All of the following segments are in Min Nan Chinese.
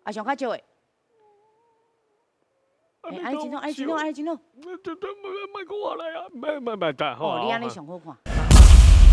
啊，上較少的。欸，按呢真好，按呢真好，按呢真好。這這莫講話來啊，莫莫莫得哦，你按呢上好看。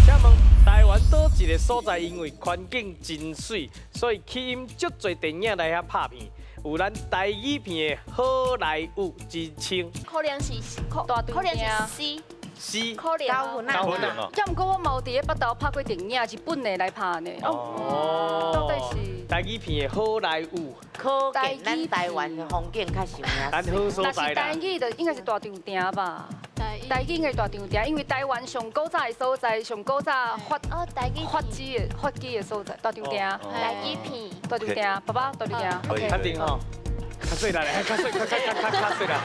請問台灣佗一个所在，因為環境真媠，所以吸引足濟電影來遐拍片，有咱台語片的好萊塢之稱。可能是可大可能是 C， C 可能九分啊！九分哦。啊，毋過我嘛有佇咧北投拍過電影，是本地來拍呢。哦，到底是台語片的好萊塢，可見咱台灣的風景較像咱好所若是在啦台。語就應該是大稻埕吧？台語應該是大稻埕，因為台灣上古早的所在，上古早發哦，台語發跡的發跡的所在，大稻埕。台語片，大稻埕，爸爸大稻埕。可以。確定吼，較水啦，較水，較較較較水啦。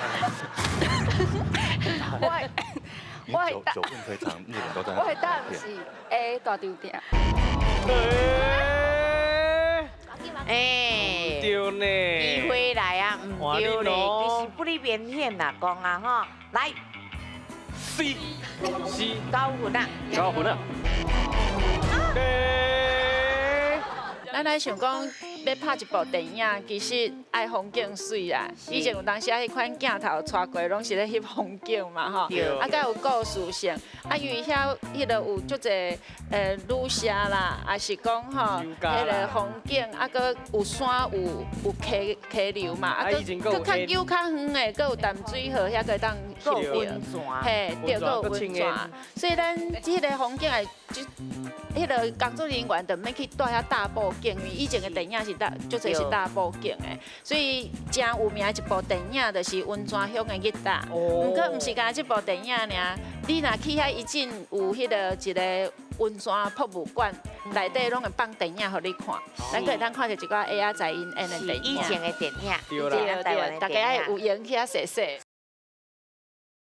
我的因為九九分非常，日本都在。我的答案是 A 大稻埕。欸，對呢。機會來啊，毋對咧，其實不哩明顯啦，講啊吼，來 C C 九分啊，九分啊。咱來想講，欲拍一部電影，其實愛風景媠啦。以前有當時啊，彼款鏡頭帶過，攏是咧翕風景嘛吼。啊，閣有故事性。啊，因為遐彼个有足濟旅社啦，抑是講吼，彼个風景，啊，閣有山有溪溪流嘛，啊，閣閣較久較遠的，閣有淡水河遐閣會當翕著。溫泉。嘿，對，閣有溫泉。所以咱這个風景會，就彼个工作人員就免去帶遐大布景，因為以前的電影是大，足濟是大布景的，所以誠有名的一部電影就是溫泉鄉的日仔。毋過毋是干焦這部電影爾，你若去遐，伊進有彼个一个溫泉博物館，內底攏會放電影予你看，咱閣會當看著一寡 AI 在𪜶演的電影。以前的電影，對啦，對，大家愛有閒去遐踅踅。